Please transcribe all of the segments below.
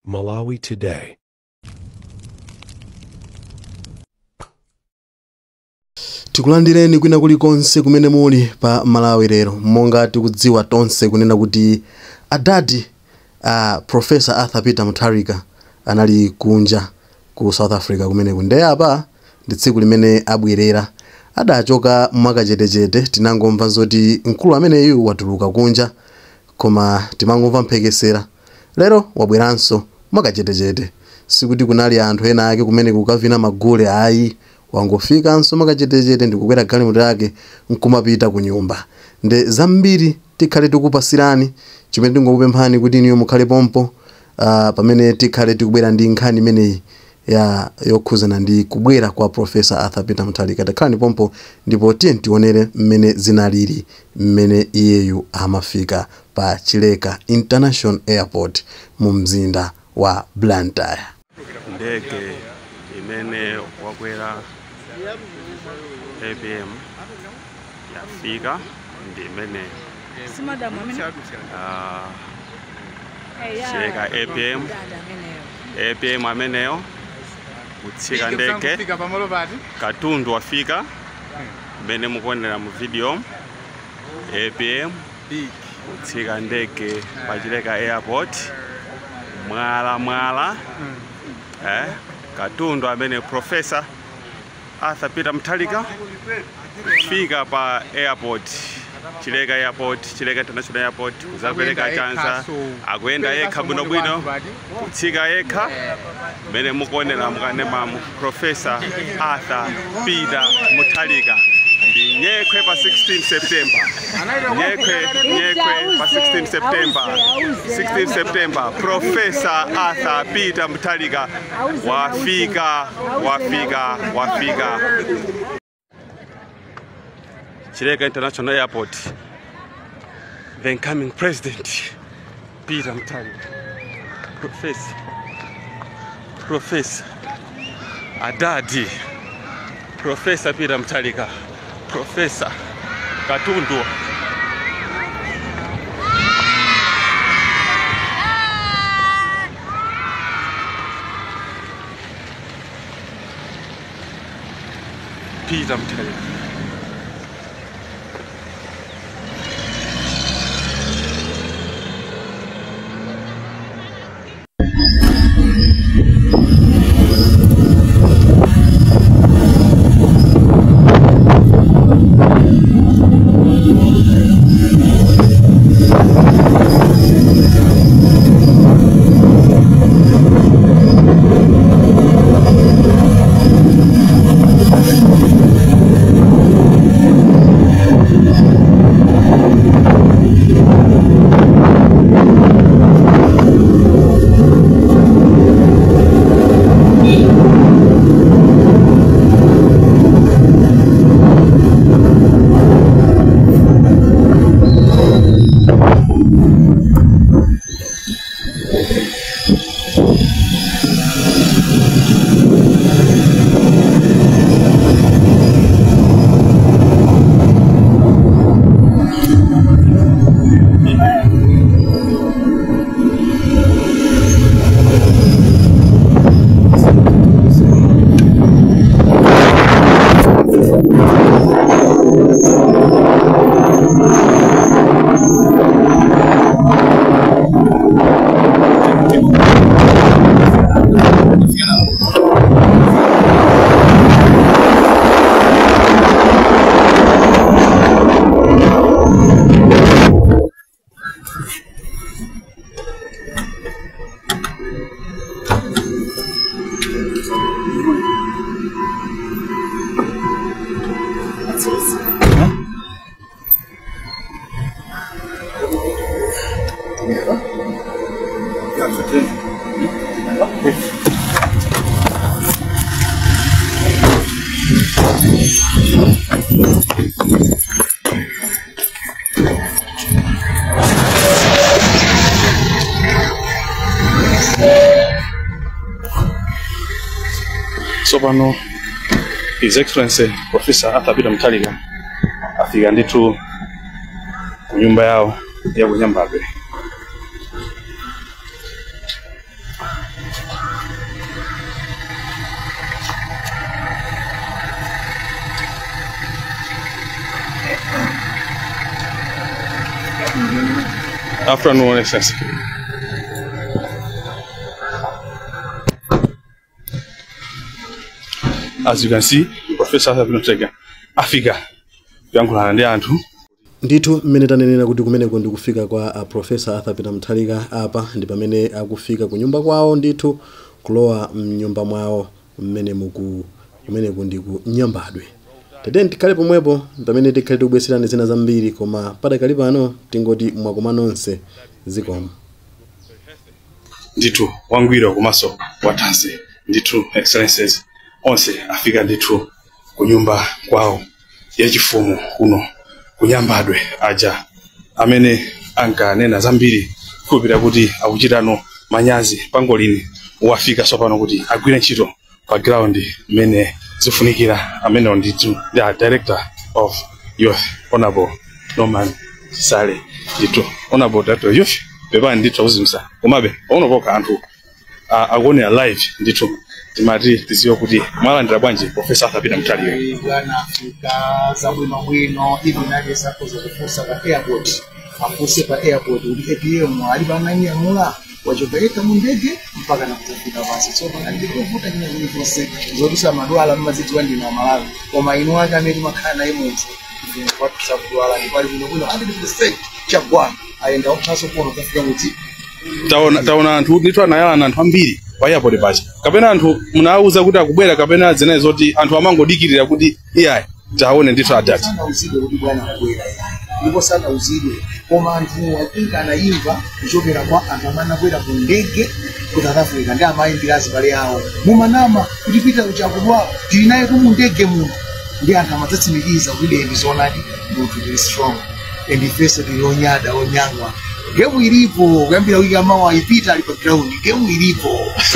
Malawi Today. Tikulandireni kwina kulikonse kumene muli pa Malawi lero. Monga tikudziwa tonse kunena kuti adadi Professor Arthur Peter Mutharika anali kunja ku South Africa kumeneku. Ndiye apa ndi tsiku limene abwerera. Adachoka mwakachetechete, tinangomva zoti mkulu ameneyu watuluka kunja, koma timangomva mphekesera. Lero wabweranso mwakachetechete. Sikuti kunali anthu ena ake kumene kukavina magule, ayi, wangofikanso mwakachetechete ndikukwera galimoto yake nkumapita ku nyumba. Nde zambiri tikhale tikupasirani, chimene tingokupemphani kuti iniyo mukhale pompo pamene tikhale tikubwera ndi nkhani imeneyi ya yokhuzana ndi kubwera kwa Professor Arthur Peter Mutharika. Takhalani pompo ndipo tiye tionere mmene zinalili mmene iyeyu amafika pa Chileka International Airport mu mzinda wa Blantyre. Ndege imene wakwera APM yafika ndi imene Chileka APM APM ameneyo kutsika ndege, katundu wafika mmene mukuonera mu video. APM kutsika ndege pa Chileka Airport, mwala mwala katundu amene Professor Arthur Peter Mutharika fika pa airport, Chileka Airport, Chileka International Airport, kuzapereka chanza, akuyenda yekha bwinobwino, kutsika yekha mmene mukuonera mukanemamu. Professor Arthur Peter Mutharika ndi nyekhwe pa 16 September, nyekhwe nyekhwe pa 16 September, 16 September Professor Arthur Peter Mutharika wafika, wafika, wafika Chileka International Airport. The incoming president Peter Mutharika, Professor, Professor Adadi, Professor Peter Mutharika, Professor Katundu. Peter Mutharika. Tsopano His Excellency Professor Arthur Peter Mutharika afika ndithu ku nyumba yawo ya ku Nyambadwe. Afternoon, Excellency. As you can see, Professor Arthur Peter Mutharika afika kuyankhulana ndi anthu. Ndithu, mmene tanenera kuti kumeneko ndikufika kwa Professor Arthur Peter Mutharika, apa ndi pamene akufika ku nyumba kwawo ndithu, kulowa mnyumba mwawo mmene muku kumeneku ndi ku Nyambadwe. Tete tikhale pomwepo pamene tikhale tikubweserani zina zambiri, koma padakali pano tingoti mwakoma nonse, zikomo. Ndithu wangwiro komanso wathanzi ndithu, Excellencies onse afika ndithu ku nyumba kwawo yachifumu kuno kuNyambadwe. Aja amene ankanena zambiri, kukhulupirira kuti akuchitano manyazi, pangolini wafika tsopano kuti agwire ntchito pa ground mmene zifunikira. Amenewo ndithu ndi a Director of Youth, Honorable Norman Chisale. Ndithu, Honorable Director of Youth, pepani ndithu akuzimisa, komabe pauno pokha anthu akuonera live. Ndithu timati tiziwe kuti mwalandira bwanji Professor Arthur Peter Mutharika? Bwana afika zabwinobwino. Even aliyense akhoza kufunsa pa airport, afunse pa airport kuti APM ali pamanyamula, wachoka yekha mu ndege mpaka nakudzafika pansi. So panalibe kuvuta china chilichonse. Zotusa madwala mmazidziwa ndinu Amalawi, koma inu ake amene timakhala naye munthu ife kwatusa kudwala, ndipo ali bwinobwino 100%. Chagwana ayenda okhaso kuno kafika kuti. Taona anthu ndithu anayalana, anthu ambiri pa airport pacha. Kapena anthu munawuza kuti akubwera, kapena zinayi zoti anthu amangodikirira kuti iyayi, taone ndithu adati? Sanauzidwe kuti bwana akubwera yayi, ndipo sanauzidwe, koma anthu I think anayimva kuchokera kwa anthu amene anakwera ku ndege ku South Africa ndi amayimbira azibale awo, mumanama kuti Peter uchakudwala, tili naye tu mu ndege muno. Ndi anthu amadzatsimikiza kuti deni zoonadi munthu tili strong and ifenso tili onyada onyang'wa. Game ilipo kuyambira wiki amawa, ipita ali pa ground. Game ilipo,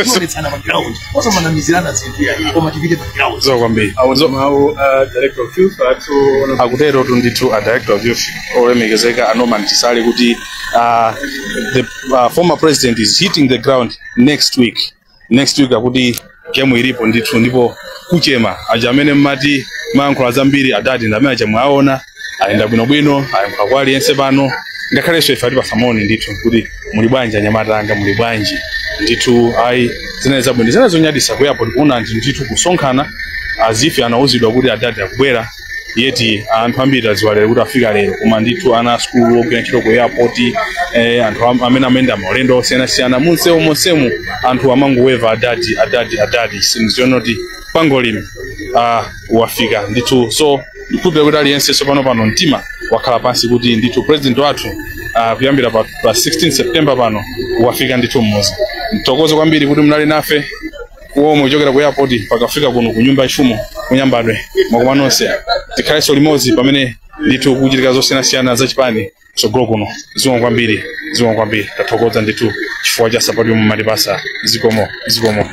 tionetsana pa ground, osamanamizirana zinthu yayi, koma tipite pa ground. Zo kwambiri. Mawu a Director of Youth athu. Akutero tu ndithu a Director of Youth olemekezeka a Norman Chisale kuti the former president is hitting the ground next week. Next week akuti game ilipo ndithu, ndipo kuchema. Aja amene mmati mayankhula zambiri, adati ndi amene aja mwaona ayenda bwinobwino, ayankhula kwa aliyense pano, ngakhalenso ife atipasamoni ndithu kuti muli bwanji anyamata anga, muli bwanji ndithu. Ayi, zinali zabwino, zinali zonyadisa ku airport kuona anthu ndithu kusonkhana azife anauzidwa kuti adati akubwera, yeti anthu ambiri adziwa lero kuti afika lero. Koma ndithu ana a sukulu ogwira ntchito ku airport, anthu amene amayenda maulendo osiyanasiyana munsewu monsemu, anthu amangoweva adati, adati, adati. Sinzionoti pangolino wafika ndithu. So ndikukhulupirira kuti aliyense tsopano pano mtima wakhala pansi kuti ndithu president wathu kuyambira pa 16 September pano wafika ndithu mmuzi. Mtokoze kwambiri kuti munali nafe kuomwe kuchokera ku airport pakafika kuno ku nyumba yachifumu kuNyambadwe. Mwakoma nonse, tikhalenso limodzi pamene ndithu kuchitika zosiyanasiyana zachipani tsogolo kuno. Zikomo kwambiri, zikomo kwambiri. Tathokoza ndithu chifukwa cha support yomwe mumatipasa. Zikomo, zikomo.